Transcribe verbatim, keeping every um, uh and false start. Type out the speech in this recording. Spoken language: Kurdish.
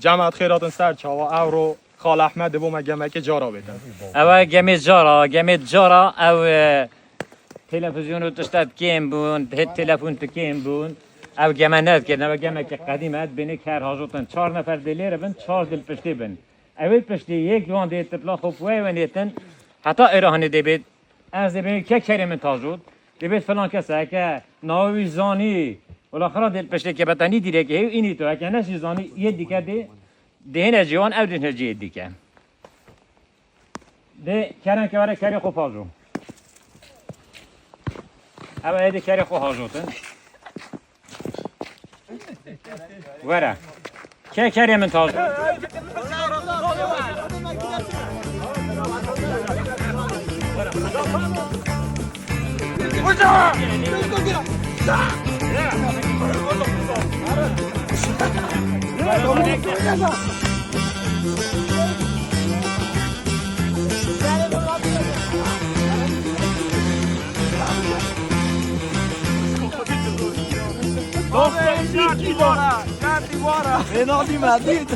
Cemaat xêr hatin ser çawa, ewro Xal Ehmed dibo me gemekê cara bêtin. Ew e gemê cara, gemê cara ew, e, televîzyon û tiştet kêm bûn, hê telefon tu kêm bûn. Ew geme nedikir, ew gemekê qedîm e, dibêne ker hajotin. Çar nefer dê lêre bin, çar dil piştê bin. Ew ê piştê yek wan dê tipla xwe puwe wenêtin, heta êra hanê dê bêt. Ez dê bê ke kerê min tacot, dê bêt filan kes e, ke navê wî zanî, wela xira dê piştê ke betenî dîrek hê û înî to, eke ne jî zanî yê dîke dê, dê hêne cî wan, ew dê hêne cî yê dîke. Dê keren ke were kerê xwe pajo. Ew ê dê kerê xwe hajotin. Were. Ke kerê min taze. Dostum, iki dolar. Geldi bu ara. Fena değil mi? Değil.